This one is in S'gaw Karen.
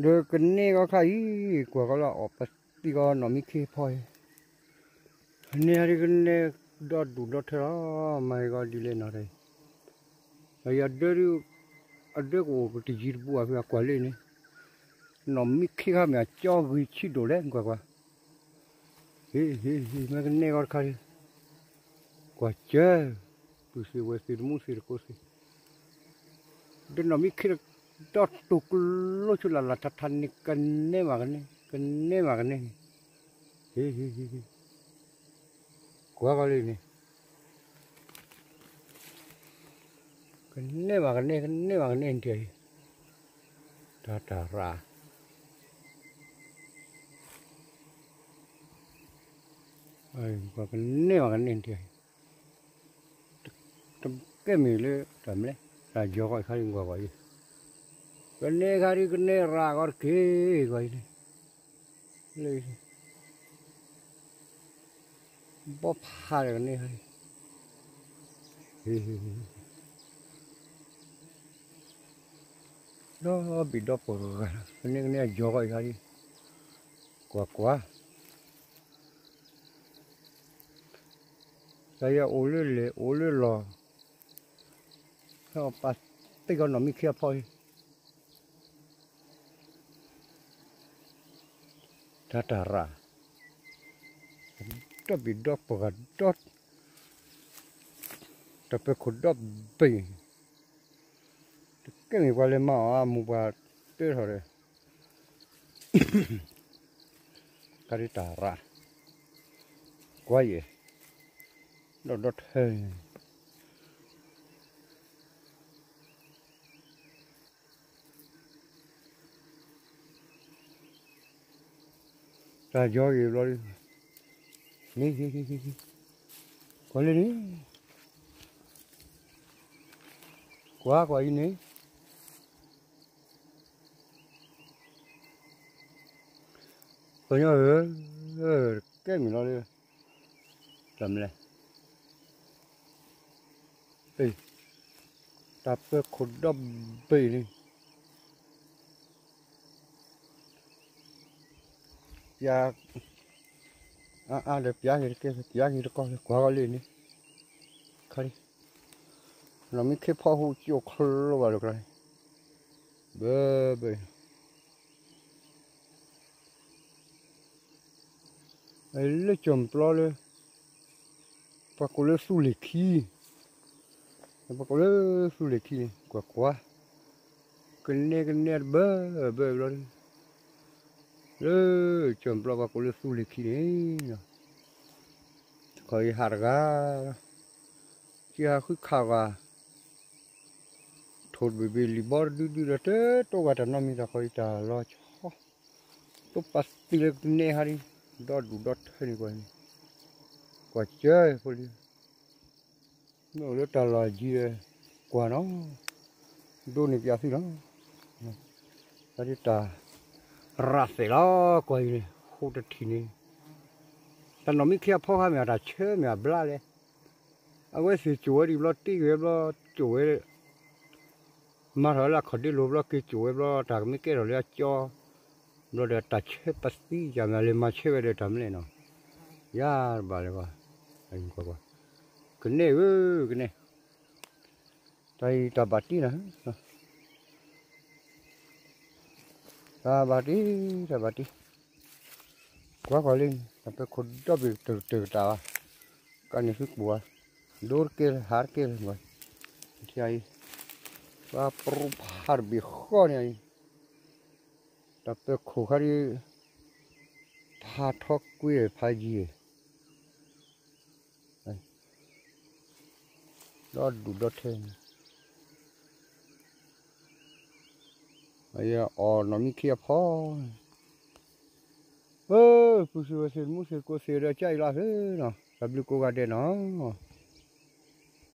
ဒီးကနဲၣ်ဂီၢ်ခါအံၤ ကွၢ်ကီလၢအီၣ်ပသံကီနီၣ်မံခ့ဖီအံၤ, န့ၣ်ဒ်ကနဲၣ်ဒီဒူၣ်ဒီထၢလီၤ, မၤဟ့ၣ်ဂီၢ်ဒ်လဲၣ်နီၤတၢ်အံၤ, အဒၢဒုး, အဒၢကအိၣ်ကတယံၤတပူၤအဖဲအကွၢ်လၢန့ၣ်, နီၣ်မံခ့ခါမ့ၢ်အကၠီဂ့ၤဆံးဒိၣ်လဲၣ် ကွၢ်ကွၢ်, ဟ့ၣ်ဟ့ၣ်ဟ့ၣ် မ့ၢ်ကနဲၣ်ဂီၢ်တခါဒ်, ကွၢ်စၢၤ, ပုၢ်သ့ၣ်ဝဲၢ်သ့ၣ်တမူသ့ၣ်တကိးသ့ၣ် ဒီးနီၣ်မံခ့ဒီတိၢ်ကျိဆိလၢ်လၢ်ထးထးန့ၣ် ကနဲၣ်မးကနဲၣ် ကနဲၣ်မးကနဲၣ်န့ၣ်, ဟ့ၣ်ဟ့ၣ်ဟ့ၣ်, ကွၢ်ကီလၢန့ၣ်, ကနဲၣ်မးကနဲၣ် ကနဲၣ်မးကနဲၣ်န့ၣ်တၢ်အံၤ, တၢ်တၢ်ရၣ် ကနဲၣ်မးကနဲၣ်န့ၣ်တၢ်အံၤ, တကဲမ့ၢ်လၢတၢ်မလဲၣ်, တၢ်ယီၤဂီၢ်ခါဒ်ကွၢ်ကွၢ်အံၤ, ကနဲၣ်ခါဒ်ကနဲၣ်ရၣ်ဂီၢ်တက့ၢ်ကွၢ်အံၤန့ၣ်, လၢ ဘီဖးဒီးကနဲၣ်ခါဒ်, ဒီဘ့ၣ်ဒီပဂၤ ကနဲၣ်ကနဲၣ်အယီၤဂီၢ်အံၤခါဒ်, ကွၢ်ကွၢ် တၢ်ယၤအိၣ်လၢလဲၣ်အိၣ်လၢလီၢ်, ဟဲအီၣ်ပာ်သ့ၣ်ကီနီၣ်မံခ့အဖီအံၤ, တၢ်တၢ်ရၣ်, ဒီဘ့ၣ်ဒီပဂၤဒီ, တၢ်ပၢခိၣ်ဒီဘ့ၣ်, တကဲမ့ၢ်ပှၤလဲၤမၤအီၣ်အမူးပှၤတၢထီၣ်ဒီး ခါဒ်တၢ်ရၣ်, ကွၢ်ယဲၢ်, ဒီဒီထၢန့ၣ် တၢ်ယီၤဂ့ၤဘျီဒ်, န့ၣ်, ကွၢ်လၢန့ၣ်, ကွၢ်ကွၢ်အံၤန့ၣ် ပညီဧၢ, ကဲမံၤလီၤလၢ, တၢ်မလဲၣ်, တၢ်ပၢခိၣ်ဒီဘ့ၣ်န့ၣ်, ပျၢ်, အါအါဒီးပျၢ်က့ၤတကဲ ပျၢ်က့ၤတကီၢ်လၢကွၢ်ဂီၢ်လၢန့ၣ်, ခါဒ်, နီၣ်မံခ့ဖီဟူးကၠိၣ်ချၢဘၣ်လၢကျါန့ၣ်, ဘၢဘၢ လၢကၠီၣ်ပျီလၢ, ပှၤကိးလၢသူလ့ၤခံ, ပှၤကိးလၢသူလ့ၤခံန့ၣ် ကွၢ်ကွၢ်, ကနဲကနဲတဘၢဘၢဘျီ, လၢကၠီၣ်ပျီပှၤကိးလၢသူလ့ၤခံန့ၣ်, တခီအံၤဟးတဂၤ, ကဟးဃုခးဂၤ, ထိၣ်တဘ့ၣ်ဘ့ၣ်လံာ်ဘီတဒုဒုဒီး တတိၢ်ဂၤတၢ်နီတမံၤတၢ်ခီအံၤတၢ်လီၤဆီ, တိပာ်သံလၢကနဲဟါဒ်, ဒီဒူၣ်ဒီထၢန့ၣ်ကွၢ်န့ၣ်, ကွၢ်စၢၤဖိလံ, မ့ၢ်အိၣ်လၢတၢ်လီၢ်ယံၤဒီး, ကွၢ်နီၤ, ဒိးန့ၢ်ပၠးသုလီၤ, တၢ်ဒ်တၢ်, ရၣ်သဲးလီၤကွၢ်အံၤန့ၣ် ဃိတထံၣ်န့ၣ်, တၢ်နီၣ်မံခ့အဖီခါမ့ၢ်အတၢ်ဆၢမ့ၢ်အဘျါလဲၣ်, အဝဲသ့ၣ်ကၠိၣ်ဝဲဒံးဘျီတ့ၢ်က့ၤဝဲဘျီ, ကၠိၣ်ဝဲ မၤထီၣ်ဝဲလၢအခီၣ်ဒ့လိၤဘျီ က့ၤကၠိၣ်ဝဲဘျီ တၢ်ကမ့ၢ်ကဲထီၣ်လၢအကၠီ, ဘျီဒီးတၢ်ဆၢပသံယၤမ့ၢ်လဲၤမၤဆၢဝဲဒီးတၢ်မလဲၣ်နီၤ, ယၤတဘၣ်လၢၤဘၣ်, ကနဲဧၢ, ကနဲ, တၢ်အံၤတၢ်ဘၣ်တံၢ်နၤ, တၢ်ဘၣ်တံၢ်, တၢ်ဘၣ်တံၢ်, ကွၢ်ကွၢ်လံ, တၢ်ပၢခိၣ်ဒီဘ့ၣ်တကတၢၢ်ဘၣ်, ကန့ၢ်သုကိးဧါ, ဒိတကဲလၢဟးတကဲလၢ, ထံအံၤ, ပှၤပရူဖးတဘ့ၣ်ဃီန့ၣ်အံၤ, တၢ်ပၢခိၣ်ခါဒ်, ဖးထီကွ့ဖးယံၤ, ဒီဒူၣ်ဒီထၢန့ၣ်, အီၣ်နီၣ်မံခ့အဖီ, ပုၢ်သ့ၣ်ဝဲၢ်သ့ၣ်တမူသ့ၣ်တကိးသ့ၣ်ဒီး ကၢ်အံၤလီၤဖဲနီၤ, တၢ်ဘျုးကိးဂၤဒဲးနီၤ.